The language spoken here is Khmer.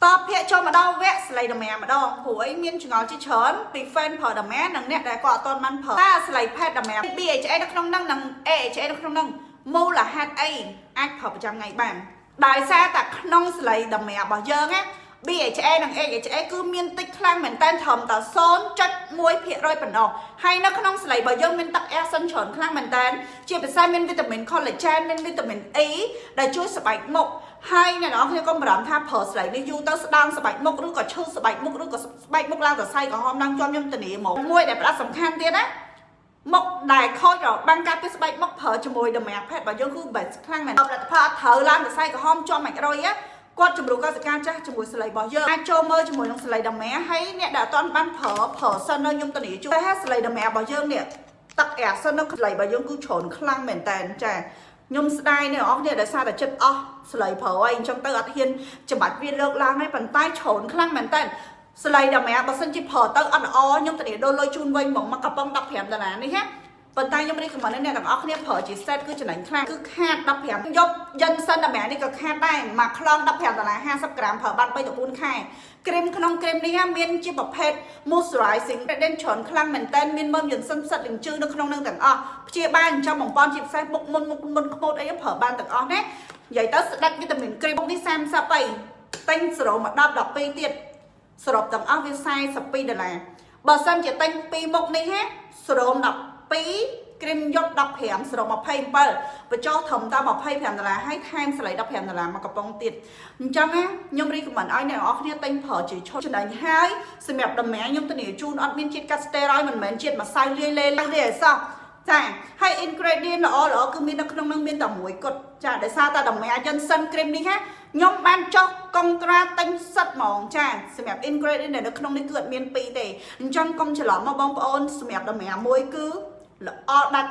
តបភាកចូលមកដល់វគ្គស្លៃដមាម្ដងព្រោះអីមានចងល់ជាច្រើនពី fan ប្រើដមានិងអ្នកដែលគាត់អត់ទាន់បានប្រើតើស្លៃផេតដមា BHA នៅក្នុងហ្នឹងនិង AHA នៅក្នុងហ្នឹងមូលហេតុអីអាចប្រើប្រចាំថ្ងៃបានដោយសារតែក្នុងស្លៃដមារបស់យើងណា BHA និង AHA គឺមានតិចខ្លាំងមែនតើត្រឹមតែ0.1%ប៉ុណ្ណោះហើយនៅក្នុងស្លៃរបស់យើងមានទឹក essence ច្រើនខ្លាំងមែនតើជាពិសេសមានវីតាមីន collagen មានវីតាមីន E ដែលជួយស្បែកមុខហើយអ្នកនរគ្នាកុំបារម្ភថាប្រើស្លៃនេះយូរទៅស្ដាងស្បែកមុខឬក៏ឈឺស្បែកមុខឬក៏ស្បែកមុខឡើងសរសៃក្រហមឡើងជាប់ខ្ញុំធានាមកមួយដែលផ្ដោតសំខាន់ទៀតណាមុខដែលខូចរបាំងការពារស្បែកមុខប្រើជាមួយតម្រាភេទរបស់យើងគឺ best ខ្លាំងមែនផលិតផលអត់ត្រូវឡើងសរសៃក្រហមជាប់មួយរយគាត់ជំរុះកោសិកាចាស់ជាមួយសលៃរបស់យើងអាចចូលមើលជាមួយនឹងសលៃដាម៉ាហើយអ្នកដែលអត់ទាន់បានប្រើប្រើសិននៅខ្ញុំធានាជួយតែសលៃដាម៉ារបស់យើងនេះទឹកអាសិននៅសលៃរបស់យើងគឺច្រើនខ្លាំងមែនតើចាខ្ញុំស្ដាយអ្នកនរគ្នាដោយសារតែចិត្តអស់សលៃប្រើហើយអញ្ចឹងទៅអត់ហ៊ានច្បាច់វាលើកឡើងហើយប៉ុន្តែច្រើនខ្លាំងមែនតើសលៃដាម៉ាបើសិនជាប្រើទៅអត់ល្អខ្ញុំធានាដូរលុយជូនវិញហ្មងមកកំប៉ុង15ដុល្លារនេះណាប៉ុន្តែខ្ញុំ recommend អ្នកទាំងអស់គ្នាប្រើជា set គឺចំណេញខ្លាំងគឺខាត15យកយិនសិនតម្រានេះក៏ខាតដែរមួយខ្លង15ដុល្លារ50ក្រាមប្រើបាន3ទៅ4ខែគ្រីមក្នុងគ្រីមនេះមានជាប្រភេទ moisturizing ingredient ច្រើនខ្លាំងមែនតើមានមើមយិនសិនផ្សិតលិជឺនៅក្នុងនឹងទាំងអស់ព្យាបាលចិញ្ចឹមបំពន់ជាពិសេសមុខមុនមុខមុនខ្មោចអីប្រើបានទាំងអស់ណានិយាយទៅស្ដាច់វីតាមីនគ្រីមនេះ30អីទិញសរោមក10 12ទៀតសរុបទាំងអស់វា42ដុល្លារបើសិនជាទិញពីរមុខនេះហ៎សរោម12គ្រីមយក15សរុប27បញ្ចុះត្រឹមតែ25ដុល្លារហើយថែមសលៃ15ដុល្លារមកកំប៉ុងទៀតអញ្ចឹងណាខ្ញុំ recommend ឲ្យអ្នកនរគ្នាទិញប្រើជាឈុតចំណេញហើយសម្រាប់តម្រាខ្ញុំធានាជូនអត់មានជាតិកាត់ steroid មិនមែនជាតិម្សៅលាយលេលាយអីសោះចាហើយ ingredient ល្អល្អគឺមាននៅក្នុងនឹងមានតែមួយគត់ចាដោយសារតែតម្រាយិនសិនគ្រីមនេះណាខ្ញុំបានចុះកុងត្រាទិញសិតហ្មងចាសម្រាប់ ingredient ដែលនៅក្នុងនេះគឺអត់មានពីរទេអញ្ចឹងកុំច្រឡំមកបងប្អូនសម្រាប់តម្រាមួយគឺល្អដាច់។